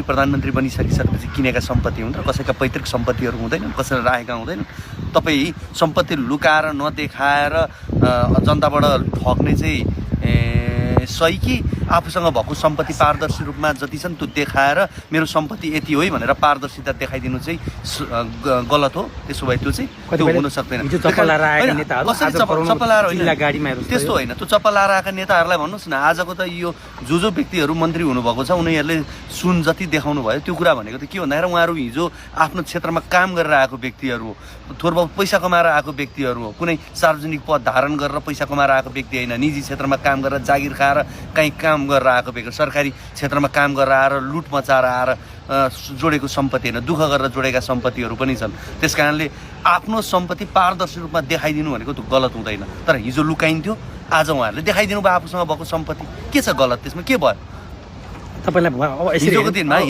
प्रधानमन्त्री बनिसकेपछि किनेका सम्पत्ति हुन् र कसैका पैतृक सम्पत्तिहरू हुँदैनन्, कसैले राखेका हुँदैनन्। तपाईँ सम्पत्ति लुकाएर नदेखाएर जनताबाट ठग्ने चाहिँ सही कि आफूसँग भएको सम्पत्ति पारदर्शी रूपमा जति छन् त्यो देखाएर मेरो सम्पत्ति यति हो है भनेर पारदर्शिता देखाइदिनु चाहिँ गलत हो। त्यसो भए त्यो चाहिँ त्यो हुन सक्दैन। त्यस्तो होइन। त्यो चप्पल लाएर आएका नेताहरूलाई भन्नुहोस् न, आजको त यो जो व्यक्तिहरू मन्त्री हुनुभएको छ उनीहरूले सुन जति देखाउनु भयो त्यो कुरा भनेको त के भन्दाखेरि उहाँहरू हिजो आफ्नो क्षेत्रमा काम गरेर आएको व्यक्तिहरू हो, थोर बहुत पैसा कमाएर आएको व्यक्तिहरू हो, कुनै सार्वजनिक पद धारण गरेर पैसा कमाएर आएको व्यक्ति होइन, निजी क्षेत्रमा काम गरेर जागिर खाएर कहीँ काम गरेर आएको व्यक्ति, सरकारी क्षेत्रमा काम गरेर आएर लुट मचाएर आएर जोडेको सम्पत्ति होइन, दुःख गरेर जोडेका सम्पत्तिहरू पनि छन्। त्यस कारणले आफ्नो सम्पत्ति पारदर्शी रूपमा देखाइदिनु भनेको त्यो गलत हुँदैन। तर हिजो लुकाइन्थ्यो, आज उहाँहरूले देखाइदिनु भयो आफूसँग भएको सम्पत्ति। के छ गलत त्यसमा? के भयो? तपाईलाई हिजोको दिनमा